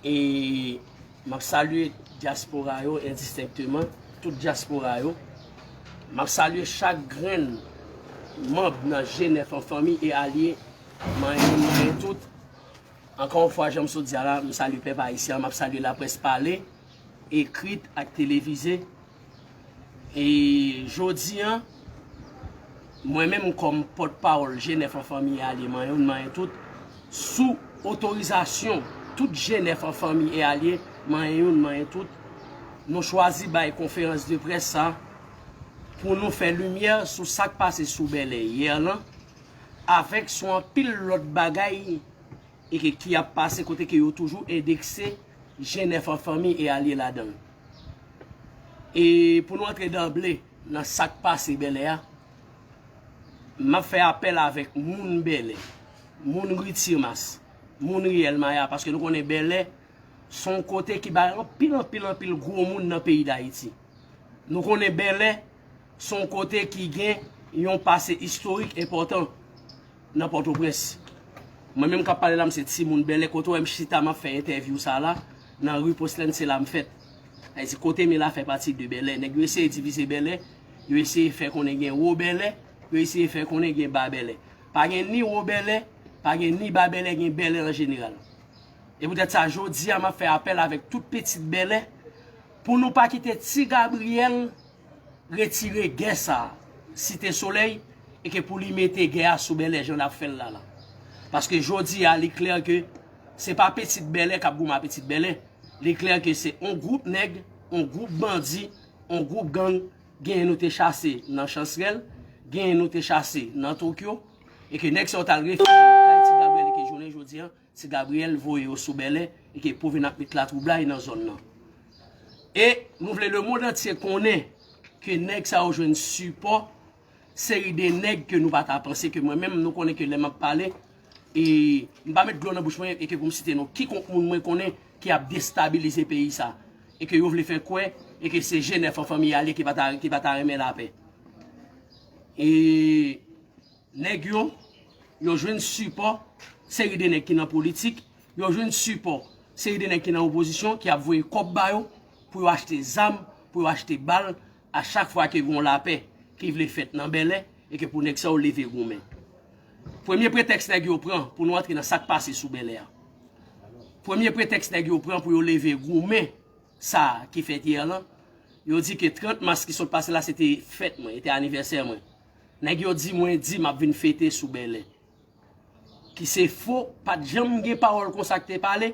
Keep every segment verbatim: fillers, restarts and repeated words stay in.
E m ap salye dyaspora yo endistenkteman, tout dyaspora yo. M ap salye chak grenn manm nan G nèf an fanmi e alye, manyen youn, manyen tout. Ankò yon fwa, jan m sot di a la, m salye pèp ayisyen an, m ap salye laprès pale, ekrit ak televize. E jodi a, mwen menm kòm pòtpawòl G nèf an fanmi e alye, manyen youn, manyen tout, sou otorizasyon tout G nèf an fanmi e alye, manyen youn, manyen tout, nou chwazi bay konferans de près sa pou nou fè limyè sou sa k pase sou Bèlè yè lan, avèk sou anpil lòt bagay e ke, ki ap pase kote ke yo toujou endekse G nèf an fanmi e alye ladan l. E pou nou antre danble nan sa k pase Bèlè a, m ap fè apèl avèk moun Bèlè, moun Ritirmas, moun Riyèl Maya, paske nou konnen Bèlè se yon kote ki bay anpil, anpil, anpil gwo moun nan peyi Dayiti. Nou konnen Bèlè se yon kote ki gen yon pase istorik enpòtan nan Pòtoprens. Mwen menm k ap pale la, m se timoun Bèlè. Kote w wè m chita, m ap fè entèvyou sa la, nan ri Poslèn, se la m fèt. Sa vle di, kote m ye la fè pati de Bèlè. Nèg yo eseye divize Bèlè, yo eseye fè konnen gen Wo Bèlè, yo eseye fè konnen gen Ba Bèlè. Pa gen ni Wo Bèlè, pa gen ni Ba Bèlè, gen Bèlè an jeneral. E poutèt sa, jodi a, m ap fè apèl avèk tout pitit Bèlè pou nou pa kite Ti Gabriyèl retire gè sa a, Site Solèy, e ke pou li mete gè a sou Bèlè jan n ap fè l la la. Paske jodi a, li klè ke se pa pitit Bèlè k ap goumen ak pitit Bèlè. Li klè ke se on gwoup nèg, on gwoup bandi, on gwoup gang, genyen nou te chase nan Chansrèl, genyen nou te chase nan Tokyo, e ke nèg sa yo t al refijye yo kay Ti Gabriyèl, e ke jounen jodi a, Ti Gabriyèl voye yo sou Bèlè, e ke pou vin ap met latwoublay nan zòn nan. E nou vle lemonn antye konnen ke nèg sa yo jwenn sipò seri de nèg ke nou pa ta panse, ke mwen menm, nou konnen ke lè m ap pale, e m pa met dlo nan bouch mwen, e ke pou m site non kikonk moun mwen konnen ki ap destabilize peyi sa, e ke yo vle fè kwè, e ke se G nèf an fanmi a li ki pa ta, ki pa ta renmen lapè. E nèg yo, yo jwenn sipò seri de nèg ki nan politik, yo jwenn sipò seri de nèg ki nan opozisyon, ki ap voye kòb ba yo pou yo achte zam, pou yo achte bal, a chak fwa ke gen yon lapè ki vle fèt nan Bèlè, e ke pou nèg sa yo leve goumen. Premye pretèks nèg yo pran pou nou antre nan sa k pase sou Bèlè a. Premye pretèks nèg yo pran pou yo leve goumen sa ki fèt yè lan, yo di ke trant mas ki sot pase la, se te fèt mwen, se te anivèsè mwen. Nèg yo di mwen di m ap vin fete sou Bèlè. Ki se fo, pa t janm gen pawòl konsa k te pale.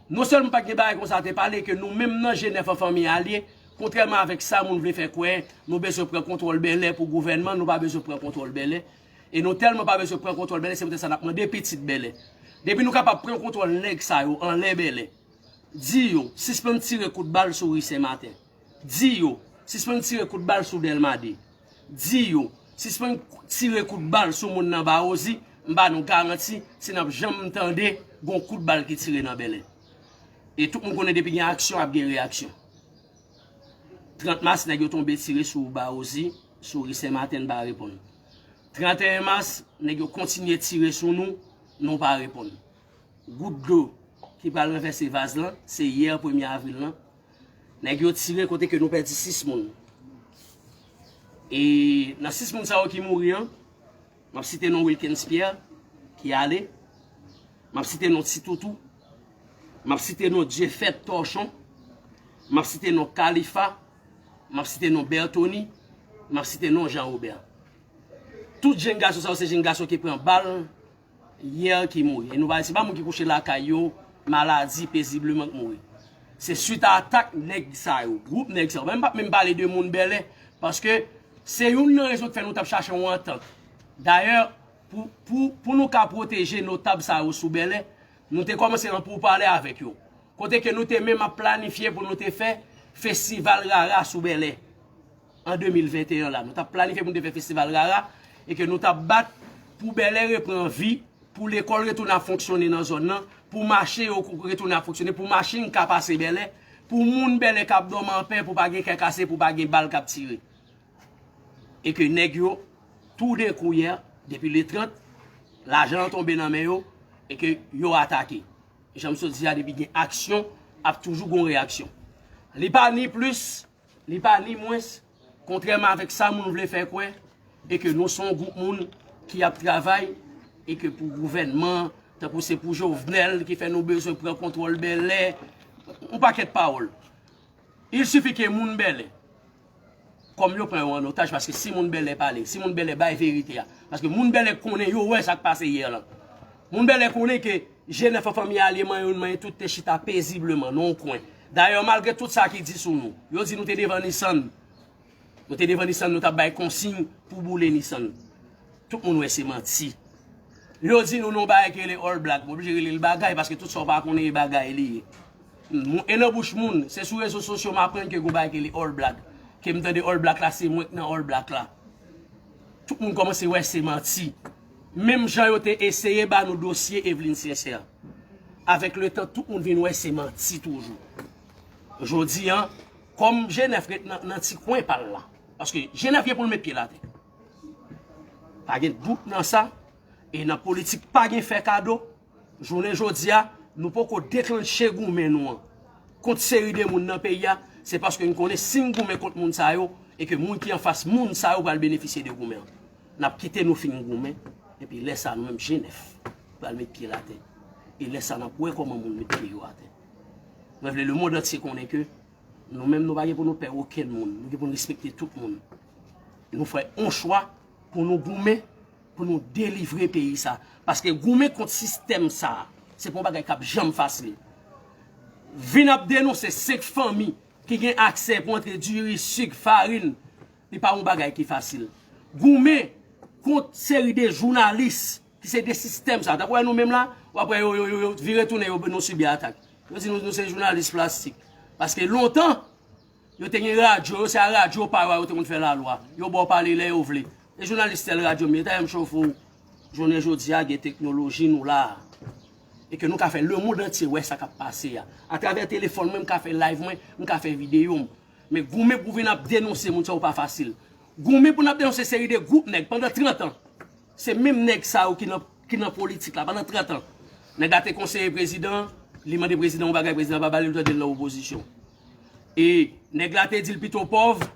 Non sèlman pa t gen bagay konsa te pale, ke nou menm nan G nèf an fanmi alye, kontrèman avèk sa moun vle fè kwè, nou bezwen pran kontwòl Bèlè pou gouvènman, nou pa bezwen pran kontwòl Bèlè. E nou tèlman pa bezwen pran kontwòl Bèlè, se poutèt sa n ap mande pitit Bèlè. Depi nou kapab pran kontwòl nèg sa yo anlè Bèlè, di yo sispann tire kout bal sou ri Sen Maten. Di yo sispann tire kout bal sou Dèlma de. Di yo sispann tire kout bal sou moun nan Bawozi. M ba nou garanti, si n ap janm tande gon kout bal ki tire nan Bèlè. E tout moun konnen depi gen aksyon, ap gen reyaksyon. Trant mas, nèg yo tonbe tire sou Bawozi, sou ri Sen Maten, n pa reponn. Tranteyen mas, nèg yo kontinye tire sou nou, nou pa reponn. Gout dlo ki pral ranvèse vaz lan, se yè premye avril lan. Nèg yo tire kote ke nou pèdi sis moun. E nan sis moun sa yo ki mouri an, m ap site non Wilkens Pierre, ki ale. M ap site non Ti Toutou. M ap site non Dieufaître Torchon. M ap site non Khalifa. M ap site non Bertony. M ap site non Jean Robert. Tout jenn gason sa yo se jenn gason ki pran bal yè ki mouri. E nou pa, se pa moun ki kouche lakay yo, maladi, pezibleman k mouri. Se swit a atak nèg sa yo, gwoup nèg sa yo. Men m p ap menm pale de moun Bèlè, paske se youn nan rezon k fè nou t ap chache yon antant. Dayè, pou, pou, pou nou ka pwoteje notab sa yo sou Bèlè, nou te kòmanse nan poupale avèk yo. Kote ke nou te menm ap planifye pou nou te fè festival Rara sou Bèlè an de mil venteyen la. Nou t ap planifye pou nou te fè festival Rara e ke nou t ap bat pou Bèlè repran vi, pou lekòl retounen ap fonksyone nan zòn nan, pou mache yo retounen ap fonksyone, pou machin ka pase Bèlè, pou moun Bèlè k ap dòmi anpè, pou pa gen kè kase, pou pa gen bal k ap tire. E ke nèg yo, toudenkou yè, depi le trant, lajan an tonbe nan men yo, e ke yo atake. Jan m sot di a, depi gen aksyon, ap toujou gon reyaksyon. Li pa ni plis, li pa ni mwens, kontrèman avèk sa moun vle fè kwè, e ke nou se yon gwoup moun ki ap travay, e ke pou gouvènman, tankou se pou Jovenel ki fè nou bezwen pran kontwòl Bèlè, yon pakèt pawòl. Il sifi ke moun Bèlè, kòm yo pran yo an otaj, paske si moun Bèlè pale, si moun Bèlè bay verite a, paske moun Bèlè konnen, yo wè sa k pase yè lan. Moun Bèlè konnen ke G nèf an fanmi alye manyen youn manyen tout te chita pezibleman nan yon kwen. Dayè, malgre tout sa ki di sou nou, yo di nou te devan Nissan. Nou te devan Nissan, nou t ap bay konsiy pou boule Nissan. Tout moun wè se manti. Yo di nou non bagay ki rele All Black. M oblije rele l bagay paske tout sa w pa konnen e bagay li ye. E nan bouch moun, se sou rezo sosyo m aprann ke gon bagay ki rele All Black. Ke m tande All Black la, se mwen k nan All Black la. Tout moun kòmanse wè se manti. Menm jan yo te eseye ba nou dosye Eveline Sincère. Avèk letan, tout moun vin wè se manti toujou. Jodi a, kòm G nèf ret nan, nan ti kwen pa l la, paske G nèf gen pou l met pye l atè. Pa gen dout nan sa, e nan politik pa gen fè kado. Jounen jodi a, nou poko deklanche goumen nou an kont seri de moun nan peyi a, se paske n konnen si n goumen kont moun sa yo, e ke moun ki anfas moun sa yo pral benefisye de goumen an. N ap kite nou fin goumen, epi lè sa nou menm G nèf pral met pye l atè. E lè sa n ap wè kòman moun met pye yo atè. Mwen vle lemonn antye konnen ke nou menm nou pa gen pou nou pè okenn moun, nou gen pou nou respekte tout moun. Nou fè yon chwa pou nou goumen, pou nou delivre peyi sa. Paske goumen kont sistèm sa, se pa yon bagay k ap janm fasil. Vin ap denonse senk fanmi ki gen aksè pou antre diri, sik, farin, li pa yon bagay ki fasil. Goumen kont seri de jounalis ki se de sistèm sa. Tankou wè nou menm la, w ap wè yo, yo, yo, yo vire tounen, yo, nou sibi atak. Yo di nou, nou se jounalis plastik. Paske lontan, yo te gen radyo, yo se a radyo pa yo a yo te konn fè lalwa. Yo ba w pale lè yo vle. E jounalis tèl radyo m ye, tayè m chofe w. Jounen jodi a, gen teknoloji nou la a. E ke nou ka fè lemonn antye wè sa k ap pase a. Atravè telefòn mwen, m ka fè live mwen, m ka fè videyo m. Men goumen pou vin ap denonse moun sa yo pa fasil. Goumen pou n ap denonse seri de gwoup nèg pandan trant an. Se menm nèg sa yo ki nan, ki nan politik la pandan trant an. Nèg la te konseye prezidan, li mande prezidan yon bagay, prezidan pa ba li, li tande l nan opozisyon. E nèg la te di l pito pòv,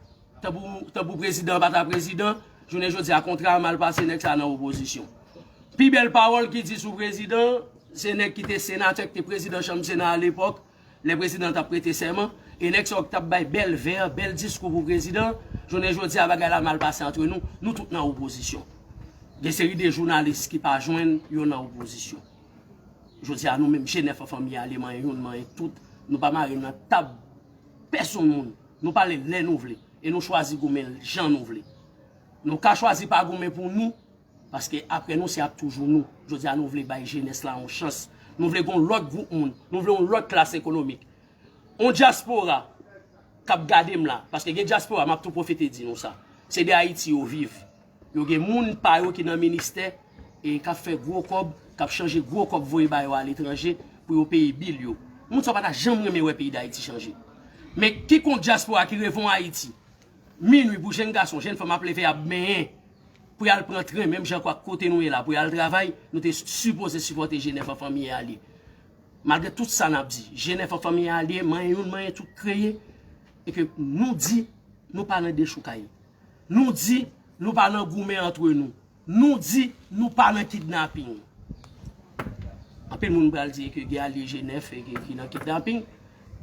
tanpou, tanpou prezidan pa ta prezidan, jounen jodi a kontra a mal pase, nèg sa nan opozisyon. Pi bèl pawòl ki di sou prezidan, se nèg ki te senatè, ki te prezidan chanm sena alepòk, lè prezidan t ap prete sèman, e nèg sa yo ki t ap bay bèl vè, bèl diskou pou prezidan, jounen jodi a bagay la mal pase antre nou, nou tout nan opozisyon. Gen seri de jounalis ki pa jwenn yo nan opozisyon. Jodi a nou menm G nèf an fanmi a, li manyen youn, manyen tout, nou pa mare nan tab pèsonn moun, nou pale lè nou vle, e nou chwazi goumen jan nou vle. Nou ka chwazi pa goumen pou nou, paske apre nou se ap toujou nou. Jodi a nou vle bay jenès la yon chans. Nou vle gon lòt gwoup moun. Nou vle yon lòt klas ekonomik. On dyaspora k ap gade m la, paske gen dyaspora, m ap tou pwofite di nou sa. Se de Ayiti yo viv. Yo gen moun pa yo ki nan ministè e k ap fè gwo kòb, k ap chanje gwo kòb voye ba yo aletranje pou yo peye bil yo. Moun sa yo pa ta janm renmen wè peyi Dayiti chanje. Men kikon dyaspora ki reve yon Ayiti, minwi pou jenn gason, jenn fanm ap leve ap benyen pou y al pran tren, menm jan kwa kote nou ye la, pou y al travay, nou te sipoze sipòte G nèf an fanmi alye. Malgre tout sa n ap di, G nèf an fanmi alye, manyen youn, manyen tout kreye, e ke nou di, nou pa nan dechoukay. Nou di, nou pa nan goumen antre nou. Nou di, nou pa nan kidnaping. Anpil moun pral di ke gen alye G nèf e ke, ki nan kidnaping,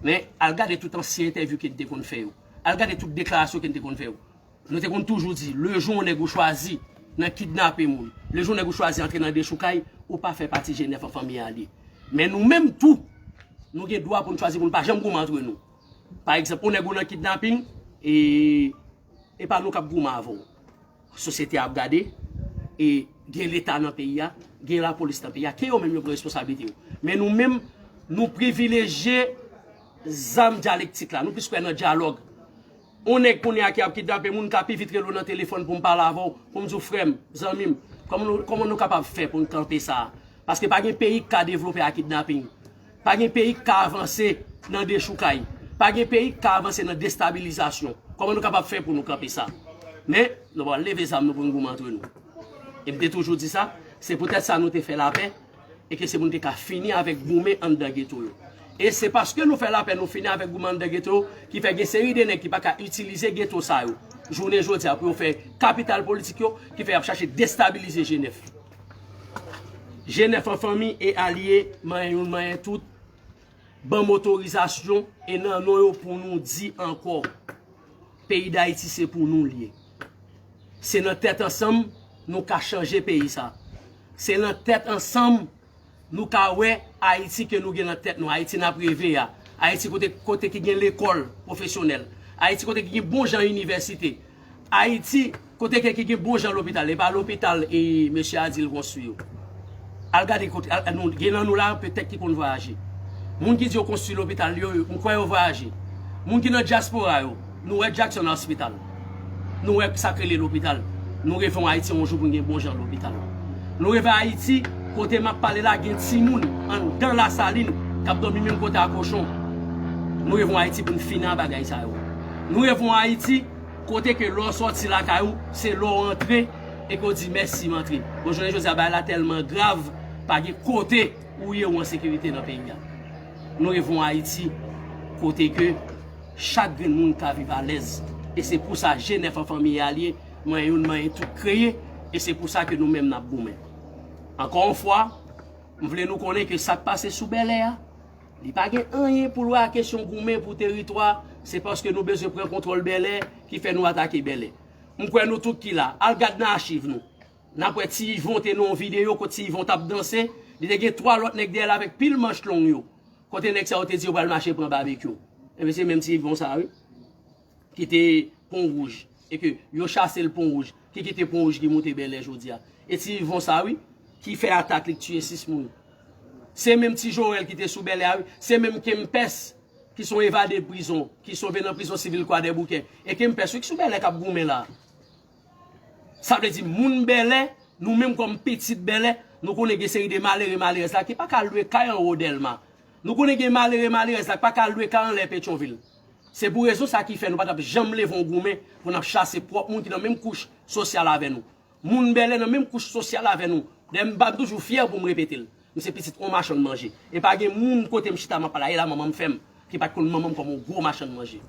men al gade tout ansyen entèvyou ke n te konn fè yo. Al gade tout deklarasyon ke n te konn fè yo. Nou te konn toujou di, lejou yon nèg ou chwazi nan kidnape moun, lejou yon nèg ou chwazi antre nan dechoukay, ou pa fè pati G nèf an fanmi alye. Men nou menm tou, nou gen dwa pou n chwazi pou n pa janm goumen antre nou. Pa egzanp, yon nèg ou nan kidnaping, e, e pa nou k ap goumen avè w. Sosyete a ap gade, e gen Leta nan peyi a, gen lapolis nan peyi a, ke yo menm yo pran responsablite yo. Men nou menm, nou privilejye zam dyalektik la, nou plis kwè nan dyalòg. On nèg kounye a ki ap kidnape moun ka pi vit rele w nan telefòn pou m pale avè w, pou m di w, frè m, zanmi m, kòman nou, kòman nou kapab fè pou n kanpe sa a? Paske pa gen peyi ki ka devlope ak kidnaping. Pa gen peyi ki ka avanse nan dechoukay. Pa gen peyi ki ka avanse nan destabilizasyon. Kòman nou kapab fè pou nou kanpe sa? Men, nou pral leve zam nou pou n goumen antre nou. E m te toujou di sa, se poutèt sa nou te fè lapè, e ke se pou nou te ka fini avèk goumen anndan geto yo. E se paske nou fè lapè, nou fini avèk goumen anndan geto yo, ki fè gen seri de nèg ki pa ka itilize geto sa yo jounen jodi a pou yo fè kapital politik yo, ki fè y ap chache destabilize G nèf. G nèf an fanmi e alye, manyen youn, manyen tout, ban m otorizasyon, e nan non yo pou nou di ankò, peyi Dayiti se pou nou l ye. Se nan tèt ansanm nou ka chanje peyi sa. Se nan tèt ansanm nou ka wè Ayiti ke nou gen nan tèt nou, Ayiti n ap reve a, Ayiti kote, kote ki gen lekòl pwofesyonèl, Ayiti kote ki gen bon jan inivèsite, Ayiti kote ke ki gen bon jan lopital, e pa lopital e mesye a di l konstwi yo. Al gade kote, al, nou, gen nan nou la petèt ki konn vwayaje. Moun ki di yo konstwi lopital yo, m kwè yo vwayaje. Moun ki nan dyaspora yo, nou wè Jackson Hospital. Nou wè sa k rele lopital. Nou reve yon Ayiti yon jou pou n gen bon jan lopital. Nou reve Ayiti, kote m ap pale la, gen timoun anndan Lasalin k ap dòmi menm kote a kochon. Nou reve yon Ayiti pou n fini ak bagay sa yo. Nou reve yon Ayiti kote ke lè w sòti lakay ou, se lè w antre e ke w di mèsi m antre. Bon, jounen jodi a, bagay la tèlman grav, pa gen kote ou ye ou an sekirite nan peyi a. Nou reve yon Ayiti kote ke chak grenn moun ka viv alèz. E se pou sa G nèf an fanmi e alye, manyen youn, manyen tout kreye, e se pou sa ke nou menm n ap goumen. Ankò yon fwa, m vle nou konnen ke sa k pase sou Bèlè a, li pa gen anyen pou l wè ak kesyon goumen pou teritwa, se paske nou bezwen pran kontwòl Bèlè ki fè nou atake Bèlè. M kwè nou tout ki la, al gad nan achiv nou. N ap wè Ti Yvon te nan yon videyo kote Ti Yvon t ap danse, li te gen twa lòt nèg dèyè l avèk pil manch long yo. Kote nèg sa yo te di yo pral mache pran Babekyou? Ebyen se menm Ti Yvon sa wi, ki te Pon Wouj, e ke yo chase l Pon Wouj, ki kite Pon Wouj ki moute Bèlè jodi a. E Ti Yvon sa wi, ki fè atak li, ki tiye sis moun. Se menm Ti Joel ki te sou Bèlè a wi, se menm Kempès ki se yon evade prizon, ki sove nan prizon sivil Kwadèboukè. E Kempès wi ki sou Bèlè k ap goumen la. Sa vle di moun Bèlè, nou menm kòm pitit Bèlè, nou konnen gen seri de malere, malerèz la ki pa ka lwe kay anwo Dèlma. Nou konnen gen malere, malerèz la ki pa ka lwe kay anlè Petyonvil. Se pou rezon sa ki fè nou pa t ap janm leve yon goumen pou n ap chase pwòp moun ki nan menm kouch sosyal avè nou. Moun Bèlè nan menm kouch sosyal avè nou. Dayè m pa, m toujou fyè pou m repete l. M se pitit yon machann manje. E pa gen moun kote m chita m ap pale a, e la manman m fè m, ki pa t konn manman m kòm yon gwo machann manje.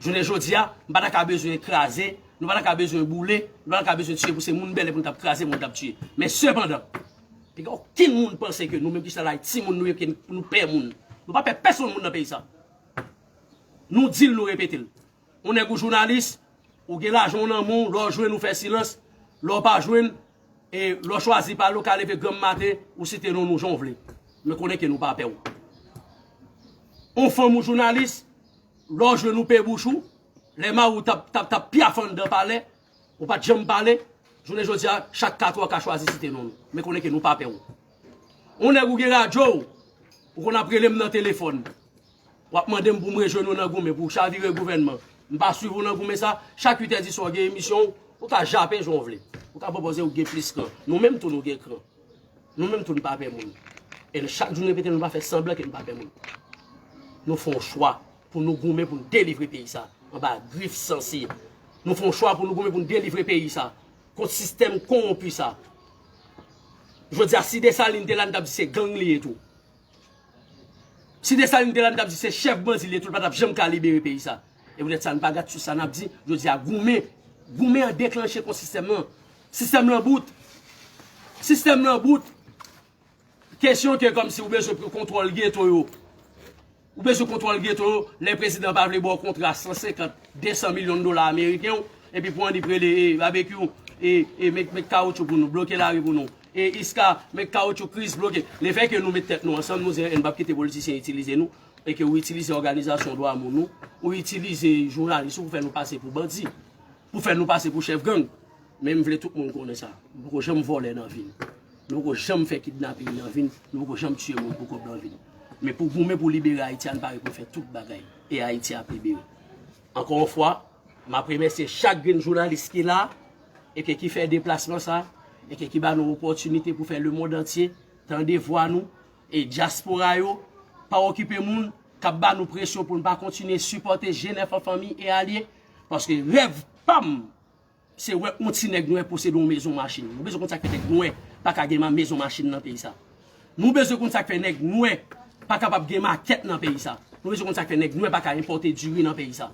Jounen jodi a, m pa ta ka bezwen kraze, nou pa ta ka bezwen boule, nou pa ta ka bezwen tiye pou se moun Bèlè pou n t ap kraze, pou n t ap tiye. Men sepandan, piga okenn moun panse ke nou menm ki chita la, timoun nou ye, ke nou pè moun. Nou pa pè pèsonn moun nan peyi sa. Nou di l, nou repete l. Yon nèg ou jounalis, ou gen lajan w nan men w, lè w jwenn ou fè silans, lè w pa jwenn, e lè w chwazi pale, w ka leve granm maten, ou site non nou jan w vle. Men konnen ke nou pa pè w. Yon fanm ou jounalis, lè w jwenn ou pe bouch ou, lè mari w t ap, t ap, t ap pyaf anndan palè, ou pa t janm pale, jounen jodi a, chak katwè w ka chwazi site non nou. Men konnen ke nou pa pè w. Yon nèg ou gen radyo w, ou konn ap rele m nan telefòn. W ap mande m pou m rejwenn ou nan goumen, pou w chavire gouvènman. M pa swiv ou nan goumen sa, chak uit è di swa w gen emisyon w, ou ka jape jan w vle. Ou ka pwopoze ou gen plis kran. Nou menm tou nou gen kran. Nou menm tou nou pa pè moun. E chak jou nou repete nou pa fè sanblan ke nou pa pè moun. Nou fè yon chwa pou nou goumen pou nou delivre peyi sa anba grif sansi. Nou fè yon chwa pou nou goumen pou nou delivre peyi sa kont sistèm kowonpi sa. Jodi a, si Desalin te la, n t ap di se gang li ye tou. Si Desalin te la, n t ap di se chèf bandi li ye tou, l pa t ap janm ka libere peyi sa. E poutèt sa, n pa gad sou sa n ap di, jodi a, goumen, goumen an deklanche kont sistèm nan. Sistèm nan bout. Sistèm nan bout. Kesyon ke kòmsi ou bezwen pran kontwòl geto yo. Ou bezwen kontwòl geto yo, lè prezidan pa vle ba w kontra san senkant, de san milyon dola ameriken w, epi pou annik rele, e, Babekyou, e, e, met, met kawotchou pou nou, bloke lari pou nou. E, Iska, met kawotchou, Kris, bloke. Lefètke nou met tèt nou ansanm, nou di, e, n p ap kite politisyen itilize nou, e ke ou itilize òganizasyon dwa moun ou, ou itilize jounalis ou pou fè nou pase pou bandi, pou fè nou pase pou chèf gang. Men m vle tout moun konnen sa. Nou poko janm vòlè nan vi n. Nou poko janm fè kidnaping nan vi n. Nou poko janm tiye moun pou kòb nan vi n. Men pou goumen pou libere Ayiti a, n pare pou n fè tout bagay. E Ayiti ap libere. Ankò yon fwa, m ap remèsye chak grenn jounalis ki la, e ke ki fè deplasman sa, e ke ki ba nou opòtinite pou fè lemonn antye tande vwa nou, e dyaspora yo, pa okipe moun k ap ba nou presyon pou n pa kontinye sipòte G nèf an fanmi e alye, paske rèv pa m, se wè yon ti nèg nwè posede yon mezon machin. Nou bezwen konn sa k fè nèg nwè pa ka gen ma-, mezon machin nan peyi sa. Nou bezwen konn sa k fè nèg nwè pa kapab gen makèt nan peyi sa. Nou bezwen konn sa k fè nèg nwè pa ka enpòte diri nan peyi sa.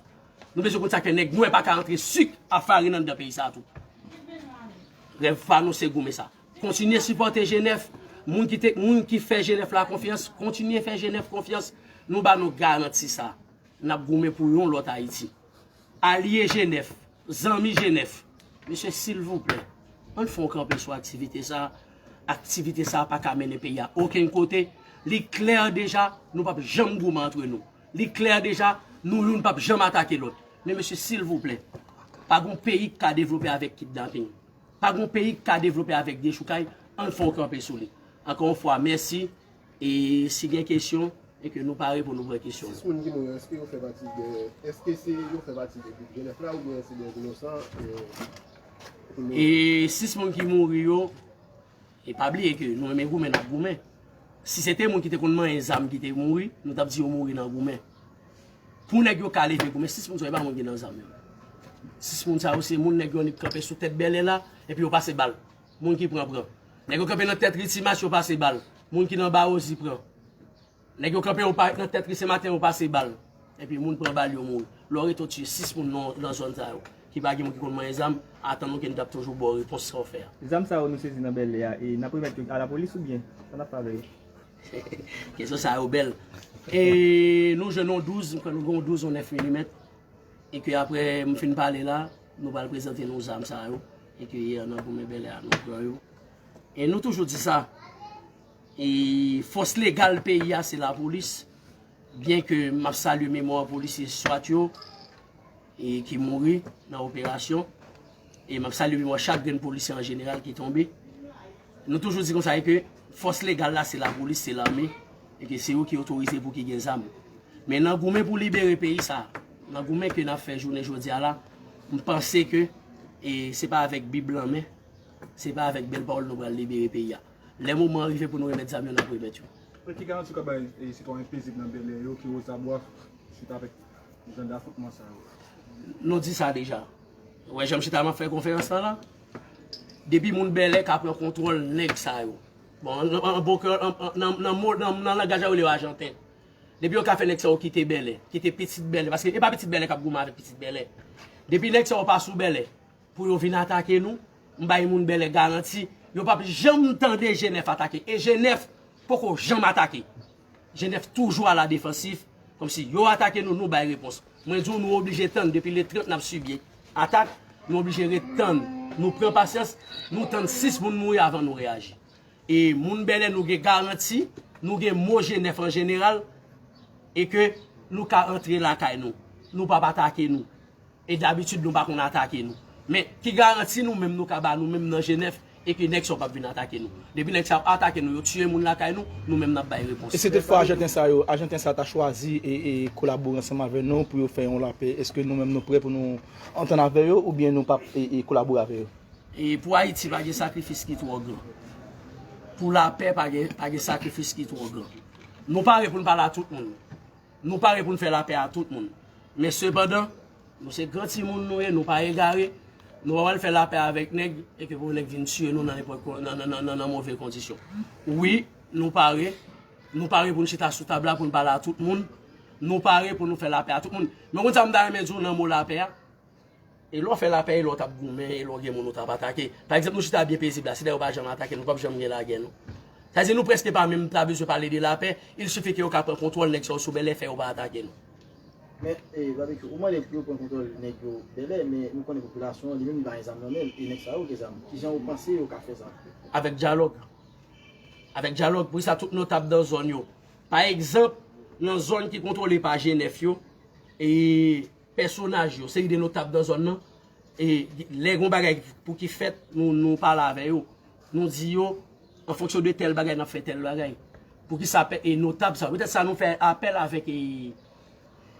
Nou bezwen konn sa k fè nèg nwè pa ka antre sik a farin anndan peyi sa tou. Rèv pa nou se goumen sa. Kontinye sipòte G nèf. Moun ki te, moun ki fè G nèf la konfyans, kontinye fè G nèf konfyans. Nou ba nou garanti sa. N ap goumen pou yon lòt Ayiti. Alye G nèf, zanmi G nèf, mesye, silvouplè, ann fè yon kanpe sou aktivite sa. Aktivite sa pa ka mennen peyi a okenn kote. Li klè deja, nou p ap janm goumen antre nou. Li klè deja, nou youn p ap janm atake lòt. Men mesye, silvouplè, pa gon peyi k ka devlope avèk kidnaping. Pa gon peyi k ka devlope avèk dechoukay. Ann fè yon kanpe sou li. Ankò yon fwa, mèsi. E si gen kesyon, e ke nou pare pou nou pran kesyon. Sis moun ki mouri yo, èske yo fè pati de, èske se yo fè pati de gwoup G nèf la oubyen se de inosan? E, e sis moun ki mouri yo, e pa bliye ke nou renmen goumen, n ap goumen. Si se te moun ki te konn manyen zam ki te mouri, nou t ap di yo mouri nan goumen. Pou nèg yo ka leve goumen, sis moun sa yo, e pa moun ki nan zam yo. Sis moun sa yo, se moun nèg yo annik kanpe sou tèt bèlè la, epi yo pase bal. Moun ki pran, pran. Nèg yo kanpe nan tèt Ritimas, yo pase bal. Moun ki nan Bawozi pran. Nèg yo kanpe yo pa, nan tèt Risenmaten, yo pase bal. Epi moun pran bal, yo mouri. Lè w rete w tiye sis moun nan, nan zòn sa yo, ki pa gen moun ki konn manyen zam, atann nou ke n t ap toujou ba w repons sa w fè a. Zam sa yo nou sezi nan bèlè a, e n ap remèt yo alapolis oubyen? Sa n ap fè avè yo? Kesyon sa yo bèl. E nou jwenn yon douz, m kwè nou gen yon douz, yon nèf milimèt. E ke apre m fin pale la, nou pral prezante nou zam sa yo. E ke yè nan goumen bèlè a, nou pran yo. E nou toujou di sa. E fòs legal peyi a, se lapolis. Byen ke m ap salye memwa polisye swat yo, e ki mouri nan operasyon. E m ap salye memwa chak grenn polisye an jeneral ki tonbe. Nou toujou di konsa e ke fòs legal la se lapolis, se lame, e ke se yo ki otorize pou ki gen zam. Men nan goumen pou libere peyi sa, nan goumen ke n ap fè jounen jodi a la, m panse ke, e, se pa avèk Bib lan men, se pa avèk bèl pawòl nou pral libere peyi a. Lè moman an rive pou nou remèt zam yo, n ap remèt yo. Men ki garanti w ka bay, e, sitwayen pezib nan Bèlè yo ki wozabwa chita avèk jan dafwontman sa yo? Nou di sa deja. Ou wè jan m chita m ap fè konferans lan la? Depi moun Bèlè ka pran kontwòl nèg sa yo. Bon, an, an, an bon kreyòl, an, an, nan, nan mo, nan, nan langaj la yo rele yo ajanten. Depi yo ka fè nèg sa yo kite Bèlè, kite pitit Bèlè, paske e pa pitit Bèlè k ap goumen avèk pitit Bèlè. Depi nèg sa yo pa sou Bèlè, pou yo vin atake nou, m bay moun Bèlè garanti, yo p ap janm tande G nèf atake. E G nèf poko janm atake. G nèf toujou a la defansif, kòmsi yo atake nou, nou bay repons. Mwen di w, nou oblije tann, depi le trant n ap sibi atak, nou oblije ret tann. Nou pran pasyans, nou tann sis moun mouri avan nou reyaji. E moun Bèlè, nou gen garanti, nou gen mo G nèf an jeneral, e ke nou ka antre lakay nou. Nou p ap atake nou. E dabitid, nou pa konn atake nou. Men, ki garanti nou menm nou ka ba nou menm nan G nèf, e ke nèg sa yo p ap vin atake nou? Depi nèg sa yo atake nou, yo tiye moun lakay nou, nou menm n ap bay repons. E si toutfwa ajanten sa yo, ajanten sa ta chwazi e, e kolabore ansanm avè nou pou yo fè yon lapè, èske nou menm nou prè pou nou antann avè yo oubyen nou p ap, e, e kolabore avè yo? E pou Ayiti, pa gen sakrifis ki twò gran. Pou lapè, pa gen, pa gen sakrifis ki twò gran. Nou pare pou n pale a tout moun. Nou pare pou n fè lapè a tout moun. Men sepandan, nou se gran timoun nou ye, nou pa egare. Nou pa pral fè lapè avèk nèg e ke pou nèg vin tiye nou nan nenpòt kon-, nan, nan, nan, nan, nan move kondisyon. Wi, nou pare. Nou pare pou n chita sou tab la pou n pale a tout moun. Nou pare pou nou fè lapè a tout moun. Men w konn sa m ta renmen di w nan mo lapè a? E lè w fè lapè, e lè w t ap goumen, e lè w gen moun ou t ap atake. Pa egzanp, nou chita byen pezib la, si nèg yo pa janm atake nou, p ap janm gen lagè, non. Sa di nou prèske pa menm ta bezwen pale de lapè, il suffit ke yo ka pran kontwòl nèg sa yo sou Bèlè, fè yo pa atake nou. Men, e, Babekyou, ou mande pou yo pran kontwòl nèg yo Bèlè, men nou konnen popilasyon an, li menm, li pa gen zam nan men l, e nèg sa yo gen zam. Kijan ou panse yo ka fè sa? Avèk dyalòg. Avèk dyalòg, poukisa tout notab nan zòn yo? Pa egzanp, nan zòn ki kontwole pa G nèf yo, e pèsonaj yo, seri de notab nan zòn nan, e lè gon bagay pou ki fèt, nou, nou pale avè yo. Nou di yo, an fonksyon de tèl bagay, n ap fè tèl bagay. Poukisa pè-, e notab sa? Poutèt sa nou fè apèl avèk, e,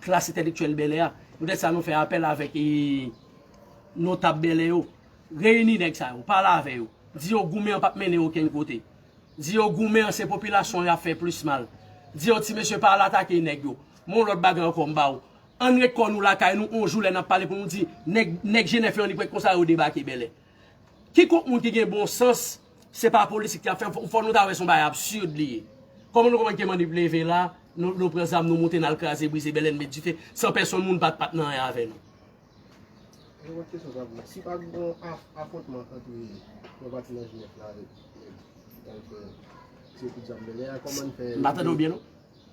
klas entèlektyèl Bèlè a. Poutèt sa nou fè apèl avèk, e, notab Bèlè yo. Reyini nèg sa yo, pale avè yo. Di yo goumen an p ap mennen okenn kote. Di yo goumen an se popilasyon an y ap fè plis mal. Di yo ti mesye pa al atake nèg yo. Men yon lòt bagay ankò m ba w. Ann ret kò nou lakay nou, yon jou lè n ap pale pou nou di nèg, nèg G nèf yo annik ret konsa yo debake Bèlè. Kikòk moun ki gen bon sans, Se pa politik ki ap fè, fò nou ta wè se yon bagay absid li ye. Kòman nou konprann ke Manip leve la, nou, nou pran zam, nou moute, n al kraze, brize, bèlè, n met dife, san pèsonn moun pa t, pa t nan anyen avè nou? Yon lòt kesyon, Pablo. Si pa gen yon af-, afwontman ant yon pati nan Jenèf la avèk nèg ki t al fè, tire kout zam bèlè a, kòman n fè? M pa tande w byen, non?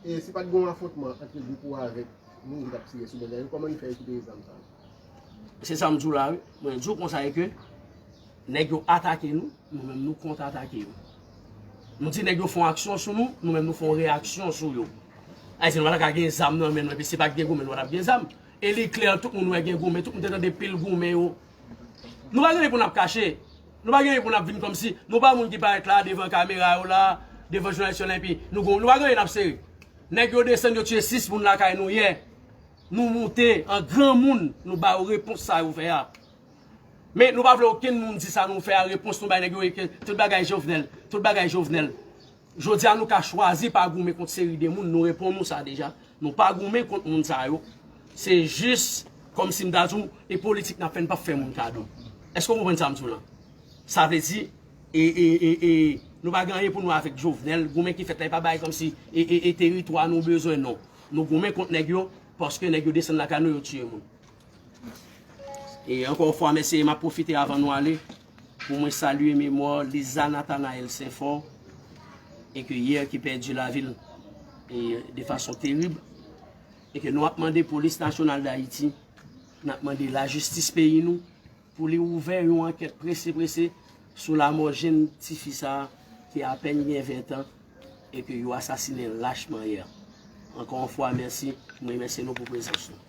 E si pa t gen yon afwontman ant gwoup ou avèk moun ki t ap tire sou bèlè yo, kòman n fè rekipere zam sa yo? Se sa m di w la, wi. Mwen di w konsa e ke nèg yo atake nou, nou menm nou kont-atake yo. Nou di nèg yo fè yon aksyon sou nou, nou menm nou fè yon reyaksyon sou yo. Ayisyen, nou pa ta ka gen zam nan men nou, epi si pa t gen goumen, nou pa t ap gen zam. E li klè, tout moun wè gen goumen, tout moun te tande pil goumen yo. Nou pa gen anyen pou n ap kache. Nou pa gen anyen pou n ap vin kòmsi nou pa moun ki parèt la devan kamera yo la, devan jounalis yo la, epi nou gon, nou pa gen anyen n ap sere. Nèg yo desann, yo tiye sis moun lakay nou yè. Nou moute an granmoun, nou ba yo repons sa yo fè a. Men nou pa vle okenn moun di sa nou fè a, repons nou bay nèg yo e ke tout bagay Jovenel, tout bagay Jovenel. Jodi a nou ka chwazi pa goumen kont seri de moun, nou reponn nou sa deja. Nou pa goumen kont moun sa yo. Se jis kòmsi m ta di w, e politik n ap fè, n p ap fè moun kado. Èske w konprann sa m di w lan? Sa vle di, e, e, e, e, nou pa gen anyen pou nou avèk Jovenel. Goumen ki fèt la, e pa bagay kòmsi e, e, e teritwa nou bezwen, non. Nou goumen kont nèg yo, paske nèg yo desann lakay nou, yo tiye moun. E ankò yon fwa, mèsi, e m ap pwofite avan nou ale, pou mwen salye memwa Liza Nathanaël Saint-Fort, e ke yè ki pèdi lavi l, e de fason terib, e ke nou ap mande Polis Nasyonal d Ayiti, n ap mande lajistis peyi nou, pou li ouvè yon ankèt prese prese sou lamò jenn tifi sa a ki apèn gen ven tan e ke yo asasinen l lachman yè. Ankò yon fwa, mèsi. M remèsye nou pou prezans nou.